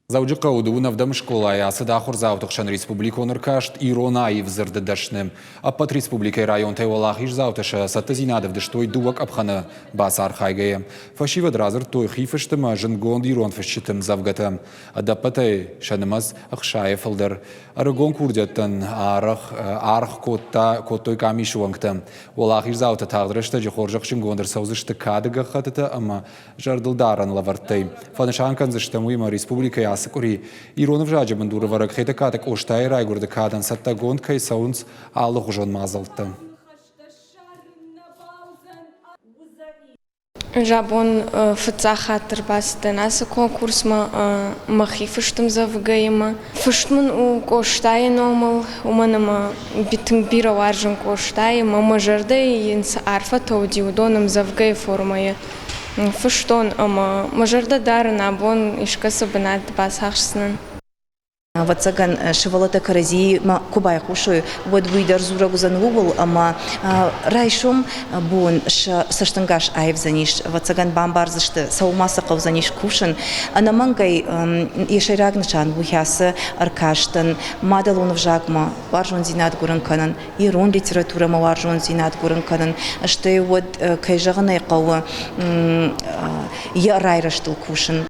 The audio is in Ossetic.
Дзӕуджыхъӕуы дыууын ӕвдӕм скъолайы ацыд ахуырдзауты хсӕн республикон ӕркаст «Ирон аив дзырды дӕсны». Ӕппӕт республикӕйы районтӕй уӕлахиздзаутӕ сӕ цӕттӕдзинад ӕвдыстой дыууӕ къӕпхӕны бацархайгӕйӕ. Фӕсивӕд радзырдтой хи фысты ӕмӕ зындгонд ирон фысджыты ӕмдзӕвгӕтӕ. Ӕдӕппӕтӕй сӕ нымӕц ӕхсайы фылдӕр. Ӕрыгон курдиӕттӕн арӕх аргъ кодта, кодтой къамисы уӕнгтӕ. Уӕлахиздзаутӕ тагъд рӕстӕджы хорзӕхджынгонд ӕрцӕудзысты кады гӕххӕттытӕ ӕмӕ зӕрдылдарӕн лӕвӕрттӕй. Фӕнысан кӕндзыстӕм уыимӕ республикӕйы ацы къуыри ирон ӕвзаджы бындурӕвӕрӕг Хетӕгкаты Къостайы райгуырды кадӕн цӕттӕгонд кӕй цӕуынц алыгъуызон мадзӕлттӕ. Ӕз абон фыццаг хатт ӕрбацыдтӕн ацы конкурсмӕ мӕхи фыст ӕмдзӕвгӕимӕ. Фыст мын у Къостайы номыл, уымӕн ӕмӕ тынг бирӕ уарзын Къостайы ӕмӕ мӕ зӕрдӕйы йын цы арфӕтӕ уыди, уыдон ӕмдзӕвгӕйы формӕйы фыстон ӕмӕ мӕ зӕрдӕ дарын абон искӕцы бынат бацахсдзынӕн. Ӕвӕццӕгӕн, сывӕллӕттӕ кӕрӕдзимӕ куы байхъусой, уӕд уый дӕр дзурӕг уыдзӕн ууыл, ӕмӕ райсом бон сӕ цӕстӕнгас аивдзӕнис, ӕвӕццӕгӕн, бамбардзысты, цӕуыл ма сӕ хъӕудзӕнис кусын. Ӕнӕмӕнгӕй йӕ сӕйраг нысан у хӕцы ӕркастӕн мадӕлон ӕвзагмӕ уарзондзинад гуырын кӕнын, ирон литературӕмӕ уарзондзинад гуырын кӕнын, стӕй уӕд, кӕй зӕгъын ӕй хъӕуы, йӕ райрӕзтыл кусын.